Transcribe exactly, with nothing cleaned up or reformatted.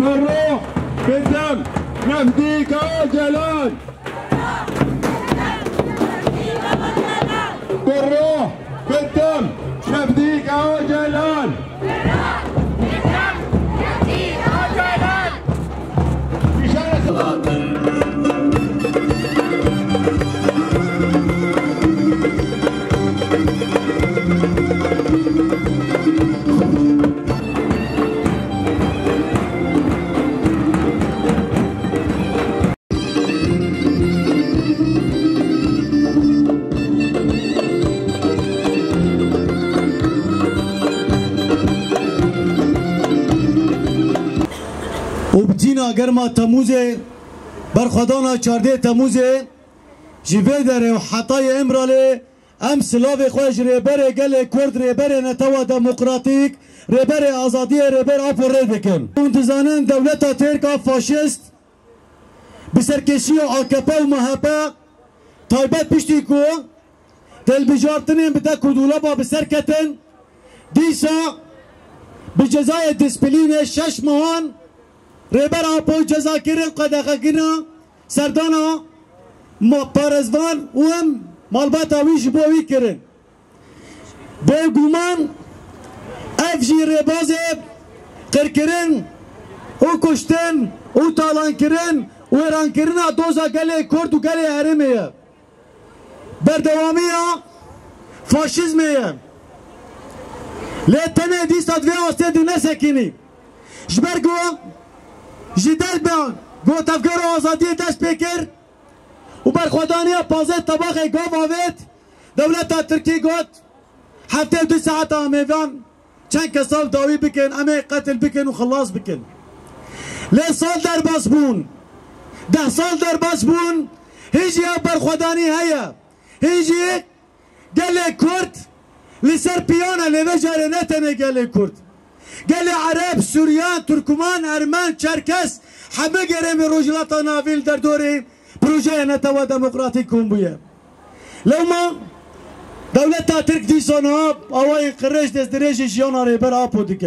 بالروح بالدم نفديك يا جلال. بالروح بالدم نفديك يا جلال. Û bi tîna germa Temûzê, berxwedana çardeh Temûzê, ji vê derê û hetayê Îmralê em silavê xwe ji Rêberê Gelê Kurd, Rêberê Netewa Demokratîk, Rêberê Azadiyê, Rêber Apo rê dikin. Hûn dizanin dewleta Tirk a faşîst bi serkêşiya A K P û M H P, taybet piştî ku hilbijartinên bi dek û dolaba bi ser ketin, dîsa bi cezayê disiplînê şeş mehan Rêber Apo ceza kirin, qedexekirina serdana ma-, parêzvan û em malbata wî ji bo wî kirin. Bêguman ev jî rêbazê qirkirin û kuştin û talankirin û wêrankirina doza gelê Kurd û gelê herêmê ye. Berdewamiya faşîzmê ye. Lê tenê dîsa di vê astê de nesekînî. Ji ber ku ji derbe ku Tevgera Azadiyê dest pê kir û berxwedaniya pazdeh Tebaxê gav avêt, dewleta Tirkî got, heftê û du saeta em ê van çend kesa dawî bikin, em ê qetil bikin û xilas bikin. Lê sal derbas bûn, deh sal derbas bûn, hîn jî ev berxwedanî heye. Hîn jî gelê Kurd li ser piyan e, lê vê carê ne tenê gelê Kurd. Gelê Ereb, Suryan, Turkman, Ermen, Çerkes, hemû gerê me Rojhilata Navîn li derdorê projeya Netewa Demokratîk kom bûye. Lewma dewleta Tirk dîsa niha awayên qirêj destdirêjê jiyana Rêber Apo dike.